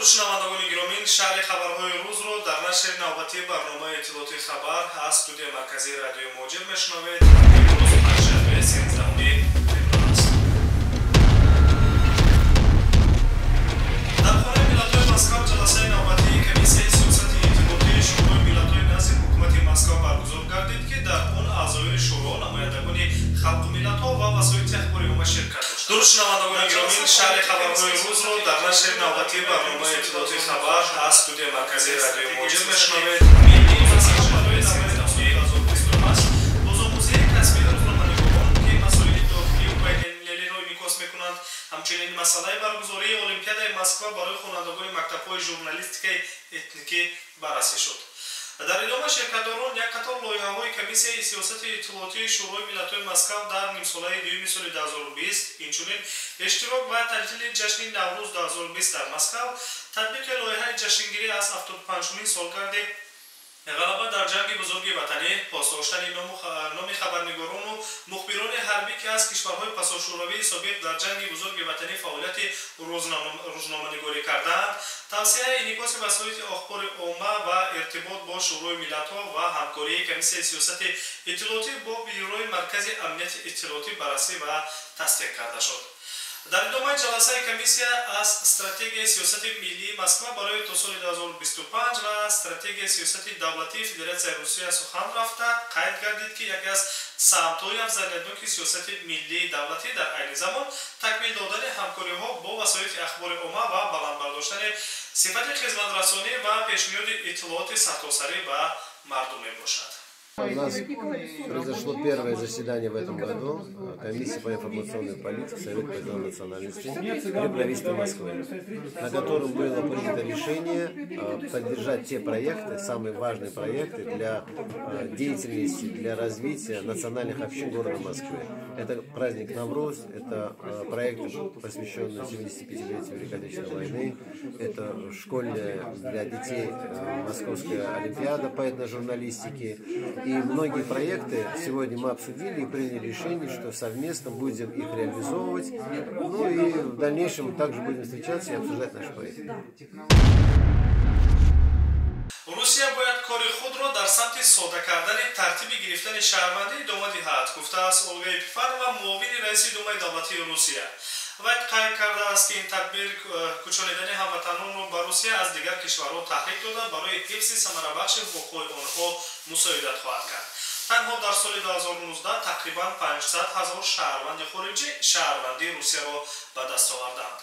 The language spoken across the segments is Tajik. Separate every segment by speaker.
Speaker 1: Дуруд, шунавандагони гиромӣ, шарҳи хабарҳои рӯзро дар нашри навбатии барномаи иттилоотии «Хабар» аз студияи марказии радиои Муҳоҷир мешунавед. Имрӯз панҷшанбе, 13 феврал аст. Дар Хонаи миллатҳои Москав ҷаласаи навбатии комиссияи сиёсати иттилоотии Шӯрои миллатҳои назди ҳукумати Москав баргузор гардид, ки дар он аъзоёни шӯро, намояндагони халқу миллатҳо ва васоити ахбори омма ширкат доштанд. Дуруд, шунавандагони гиромӣ, шарҳи хабарҳои рӯзро дар нашри навбатии барномаи иттилоотии «Хабар» аз студияи марказии радиои Муҳоҷир мешунавед. Бозомӯзии касбии рӯзноманигорон, ки масоили дохилию байналмилалиро инъикос мекунанд, ҳамчунин масъалаи баргузории Олимпиадаи Москва барои хонандагони мактабҳои журналистикаи этникӣ баррасӣ шуд. Дар идома ширкатдорон як қатор лоиҳаҳои комиссияи сиёсати иттилоотии Шӯрои миллатҳои Москав дар нимсолаи дуюми соли 2020, инчунин иштирок ва таҷлили ҷашни Наврӯз 2020 дар Москав, татбиқи лоиҳаи ҷашнгирӣ аз 75-умин солгарди ғалаба дар Ҷанги Бузурги Ватанӣ, пос доштани номи хабарнигорону мухбирони ҳарбӣ, ки аз кишварҳои пасошӯравии собиқ дар Ҷанги Бузурги Ватанӣ фаъолияти рӯзноманигорӣ кардаанд, тавсеаи инъикоси васоити ахбори омма ва иртибот бо Шӯрои миллатҳо ва ҳамкории комиссияи сиёсати иттилоотӣ бо Бюрои Маркази амнияти иттилоотӣ баррасӣ ва тасдиқ карда шуд. Дар идомаи ҷаласаи комиссия аз стратегияи сиёсати миллии Москва барои то соли 2025 ва стратегияи сиёсати давлатии Федератсияи Русия сухан рафта, қайд гардид, ки яке аз самтҳои афзалиятноки сиёсати миллии давлатӣ дар айни замон такмил додани ҳамкориҳо бо васоити ахбори омма ва баланд бардоштани сифати хизматрасонӣ ва пешниҳоди иттилооти сартосарӣ ба мардум мебошад.
Speaker 2: У нас произошло первое заседание в этом году Комиссии по информационной политике Совета по делам национальностей при правительстве Москвы, на котором было принято решение поддержать те проекты, самые важные проекты для деятельности, для развития национальных общин города Москвы. Это праздник Навруз, это проект, посвященный 75-летию Великой Отечественной войны, это школьная для детей Московская олимпиада по этножурналистике. И многие проекты сегодня мы обсудили и приняли решение, что совместно будем их реализовывать. Ну и в дальнейшем также будем встречаться и обсуждать наши проекты.
Speaker 1: Русия бояд кори худро дар самти сода кардани тартиби гирифтани шаҳрвандӣ идома диҳад, гуфтааст Олга Епифанова, муовини раиси Думаи давлатии Русия. Вай қайд кардааст, ки ин тадбир кӯчонидани ҳамватанонро ба Русия аз дигар кишварҳо таҳрик дода, барои ҳифзи самарабахши ҳуқуқҳои онҳо мусоидат хоҳад кард. Танҳо дар соли 2019 тақрибан 500 ҳазор шаҳрванди хориҷӣ шаҳрвандии Русияро ба даст оварданд.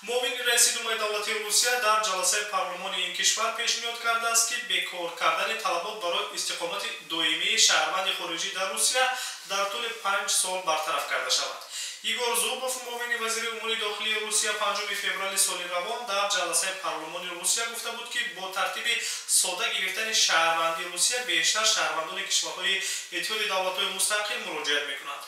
Speaker 1: Муовини раиси Думаи давлатии Русия дар ҷаласаи парлумони ин кишвар пешниҳод кардааст, ки бекор кардани талабот барои истиқомати доимии шаҳрванди хориҷӣ дар Русия дар тӯли 5 сол бартараф карда шавад. Игор Зубов, муовини вазири умури дохилии Русия, 5 феврали соли равон дар ҷаласаи парлумони Русия гуфта буд, ки бо тартиби сода гирифтани шаҳрвандии Русия бештар шаҳрвандони кишварҳои Иттиҳоди давлатҳои мустақил муроҷиат мекунанд.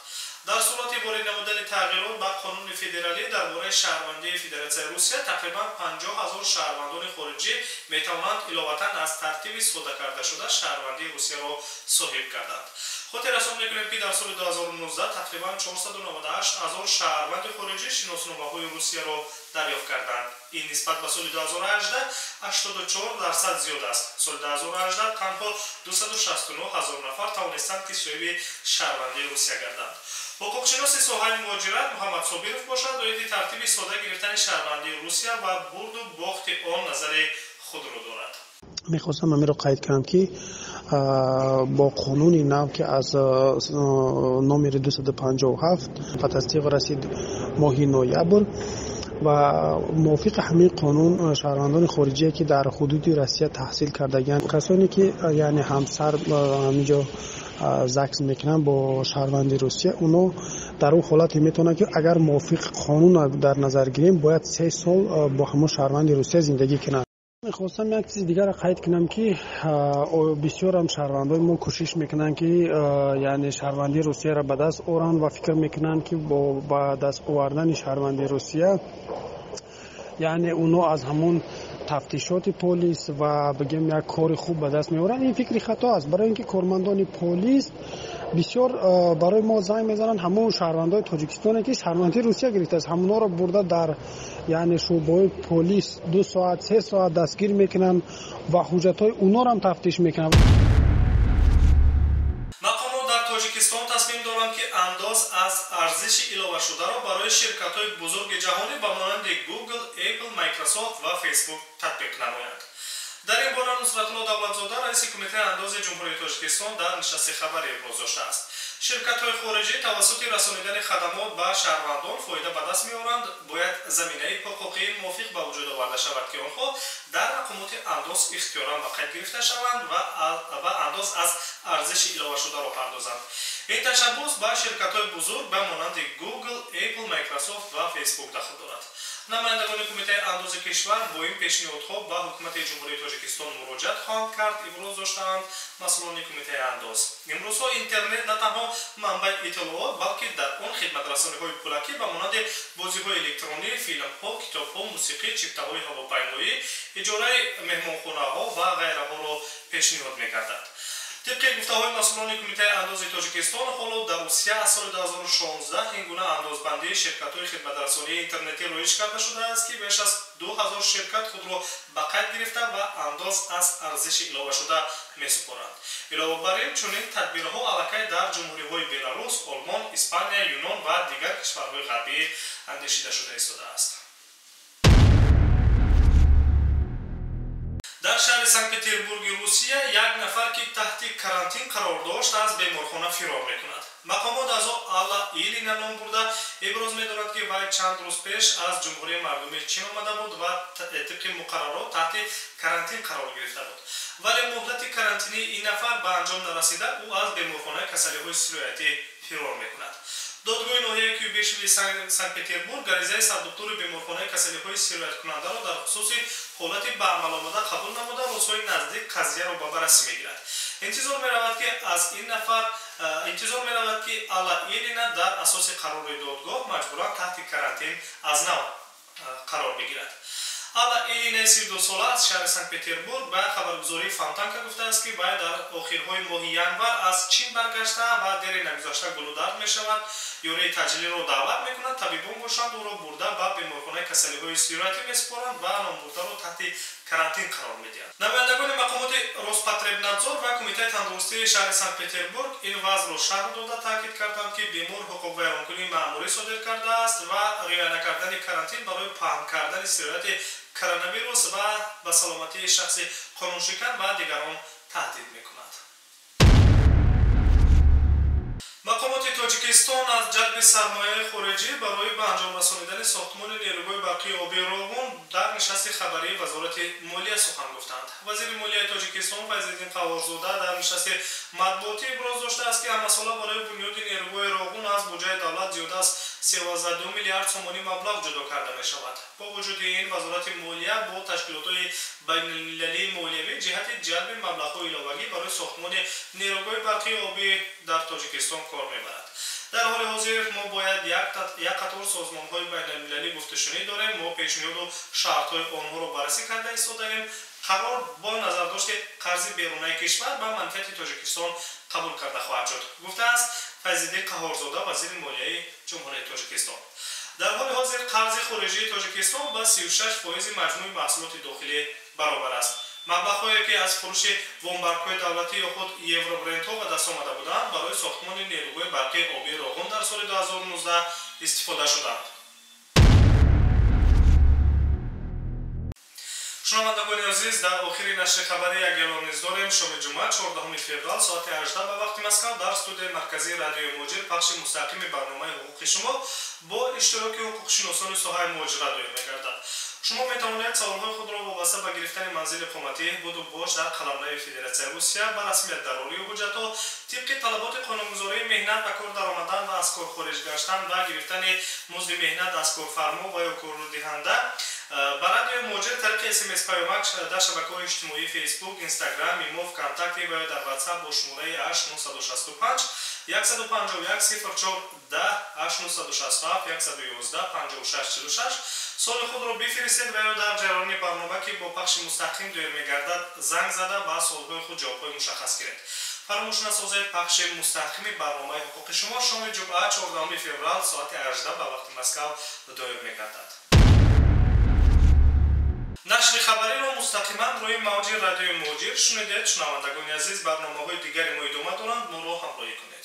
Speaker 1: Дар сурати ворид намудани тағйирот ба қонуни федералӣ дар бораи шаҳрвандии Федератсияи Русия, тақрибан 50 ҳазор шаҳрвандони хориҷӣ метавонанд иловатан аз тартиби сода кардашуда шаҳрвандии Русияро соҳиб гарданд. Хотиррасон мекунем, ки дар соли 2019 тақрибан 498 ҳазор шаҳрванди хориҷӣ шиносномаҳои Русияро дарёфт карданд. Ин нисбат ба соли 2018 84% зиёд аст. Соли 2018 танҳо 269 ҳазор нафар тавонистанд, ки соҳиби шаҳрвандии Русия гарданд. Ҳуқуқшиноси соҳаи муҳоҷират Муҳаммад Собиров бошад, оиди тартиби сода гирифтани шаҳрвандии Русия ва бурду бохти он назари худро дорад.
Speaker 3: Мехостам ҳаминро қайд кунам, ки бо қонуни нав, ки аз номери 257 ба тасдиқ расид моҳи ноябр, ва мувофиқи ҳамин қонун шаҳрвандони хориҷие, ки дар ҳудуди Россия таҳсил кардагианд, касоне ки, яъне, ҳамсар ҳаминҷо ЗАГС мекунанд бо шаҳрванди Русия, онҳо дар он ҳолате метавонанд, ки агар мувофиқи қонун дар назар гирем, бояд 3 сол бо ҳамон шаҳрванди Русия зиндагӣ кунанд. Мехостам як чизи дигарро қайд кунам, ки бисёрам шаҳрвандои мо кӯшиш мекунанд, ки, яъне, шаҳрвандии Русияро ба даст оранд ва фикр мекунанд, ки бо ба даст овардани шаҳрвандии Русия, яъне, онҳо аз ҳамон тафтишоти полис ва бигем як кори хуб ба даст меоранд. Ин фикри хато аст, барои ин ки кормандони полис Бисёр барои мо занг мезананд ҳамон шаҳрвандои Тоҷикистоне, ки шаҳрвандии Русия гирифтааст, ҳамонҳоро бурда дар яъне шӯъбаҳои полис 2 соат 3 соат дастгир мекунанд ва ҳуҷҷатҳои онҳоро ҳам тафтиш мекунанд.
Speaker 1: Мақомот дар Тоҷикистон тасмим доранд, ки андоз аз арзиши иловашударо барои ширкатҳои бузурги ҷаҳонӣ ба монанди Google, Apple, Microsoft ва Facebook татбиқ намоянд. Дар ин бора Нусратулло Давлатзода, раиси Кумитаи андози Ҷумҳурии Тоҷикистон, дар нишасти хабарӣ иброз доштааст. Ширкатҳои хориҷӣ тавассути расонидани хадамот ба шаҳрвандон фоида ба даст меоранд. Бояд заминаи ҳуқуқии мувофиқ ба вуҷуд оварда шавад, ки онҳо дар мақомоти андоз ихтиёран ба қайд гирифта шаванд ва андоз аз арзиши иловашударо пардозанд. Ин ташаббус ба ширкатҳои бузург ба монанди Google, Apple, Microsoft ва Facebook дахл дорад. Намояндагони Кумитаи андози кишвар бо ин пешниҳодҳо ба Ҳукумати Ҷумҳурии Тоҷикистон муроҷиат хоҳанд кард, иброз доштаанд масъулони Кумитаи андоз. Имрӯзҳо интернет на танҳо манбаи иттилоот, балки дар он хидматрасониҳои пулакӣ ба монанди бозиҳои электронӣ, филмҳо, китобҳо, мусиқӣ, чиптаҳои ҳавопаймоӣ, иҷораи меҳмонхонаҳо ва ғайраҳоро пешниҳод мекарданд. Тибқи гуфтаҳои масъулони Кумитаи андози Тоҷикистон, ҳоло дар Русия аз соли 2016 ин гуна андозбандии ширкатҳои хидматрасонии интернетӣ роиҷ карда шудааст, ки беш аз 2000 ширкат худро ба қайд гирифта ва андоз аз арзиши иловашуда месупоранд. Илова бар ин, чунин тадбирҳо аллакай дар ҷумҳуриҳои Беларус, Олмон, Испания, Юнон ва дигар кишварҳои ғарбӣ андешида шуда истодааст. Дар шаҳри Санкт-Петербурги Русия як нафар, ки таҳти карантин қарор дошт, аз беморхона фирор мекунад. Мақомот аз ӯ Алла Илина ном бурда иброз медорад, ки вай чанд рӯз пеш аз Ҷумҳурии Мардумии Чин омада буд ва тибқи муқаррарот таҳти карантин қарор гирифта буд. Вале муҳлати карантинии ин нафар ба анҷом нарасида, ӯ аз беморхонаи касалиҳои сироятӣ фирор мекунад. Додгоҳи ноҳияи Куйбышеви Санкт-Петербург аризаи сардуктури беморхонаи касалиҳои сирояткунандаро дар хусуси ҳолати ба амал омада қабул намуда, рӯзҳои наздик қазияро ба баррасӣ мегирад. Интизор меравад, ки аз ин нафар интизор меравад, ки Алла Илина дар асоси қарори додгоҳ маҷбуран таҳти карантин аз нав қарор бигирад. Алла Илинаи 32сола аз шаҳри Санкт-Петербург ба хабаргузории Фонтанка гуфтааст, ки вай дар охирҳои моҳи январ аз Чин баргашта ва дери нагузашта гулудард мешавад, ёрии таъҷилиро даъват мекунад. Табибон бошанд, ӯро бурда ба беморхонаи касалиҳои сироятӣ месупоранд ва номбурдаро таҳти карантин қарор медиҳанд. Намояндагони мақомоти Роспотребнадзор ва Кумитаи тандурустии шаҳри Санкт-Петербург ин вазъро шарҳ дода таъкид карданд, ки бемор ҳуқуқвайронкунии маъмурӣ содир кардааст ва риоя накардани карантин барои паҳн кардани сирояти коронавирус ва ба саломатии шахси қонуншикан ва дигарон таҳдид мекунад. Мақомоти Тоҷикистон аз ҷалби сармояи хориҷӣ барои ба анҷом расонидани сохтмони нерӯгоҳи барқии обии Роғун дар нишасти хабарии Вазорати молия сухан гуфтанд. Вазири молияи Тоҷикистон Файзиддин Қаҳҳорзода дар нишасти матбуотӣ иброз доштааст, ки ҳамасола барои бунёди нерӯгоҳи Роғун аз буҷаи давлат зиёда аз 32 миллиард сомонӣ маблағ ҷудо карда мешавад. Бо вуҷуди ин, Вазорати молия бо ташкилотҳои байналмилалии молиявӣ ҷиҳати ҷалби маблағҳои иловагӣ барои сохтмони нерӯгоҳи барқии обӣ дар Тоҷикистон кор мебарад. Дар ҳоли ҳозир мо бояд як қатор созмонҳои байналмилалӣ гуфтушунид дорем. Мо пешниҳоду шартҳои онҳоро баррасӣ карда истодаем. Қарор бо назардошти қарзи берунаи кишвар ба манфиати Тоҷикистон қабул карда хоҳад шуд, гуфтааст Файзиддин Қаҳҳорзода, вазири молияи Ҷумҳурии Тоҷикистон. Дар ҳоли ҳозир қарзи хориҷии Тоҷикистон ба 36% маҷмӯи маҳсулоти дохилӣ баробар аст. Маблағҳое, ки аз фурӯши вомбаргҳои давлатӣ ё худ евробрендҳо ба даст омада буданд, барои сохтмони нерӯгоҳи барқии обии Роғун дар соли 2019 истифода шуданд. Шунавандагони азиз, дар охири нашри хабарӣ як эълон низ дорем. Шоми ҷумъа 14 феврал соати 18 ба вақти Москва дар студияи марказии радиои Муҳоҷир пахши мустақими барномаи ҳуқуқи шумо бо иштироки ҳуқуқшиносони соҳаи муҳоҷират доир мегардад. Шумо метавонед саволҳои худро вобаста ба гирифтани манзили иқоматӣ, буду бош дар қаламрави Федератсияи Русия, ба расмият дарории ҳуҷҷатҳо, тибқи талаботи қонунгузории меҳнат ба кор даромадан ва аз кор хориҷ гаштан ва гирифтани музди меҳнат аз корфармо ва ё кордиҳанда ба радиои Муҳоҷир тариқи смс паёмак дар шабакаҳои иҷтимоии Фейсбук, Инстаграм, Имо, ВКонтакте ва ё дар Ватсап бо шумораи 8965 151 04 10 8967 111 56 46 суоли худро бифиристед ва ё дар ҷараёни барнома, ки бо пахши мустақим доир мегардад, занг зада ба суолҳои худ ҷавобҳои мушаххас гиред. Фаромӯш насозед, пахши мустақими барномаи ҳуқуқи шумо шоми ҷумъа, 14 феврал, соати 18 ба вақти Москав доир мегардад. Нашри хабариро мустақиман рӯи мавҷи радиои Муҳоҷир шунидед. Шунавандагони азиз, барномаҳои дигари мо идома доранд, моро ҳамроҳӣ кунед.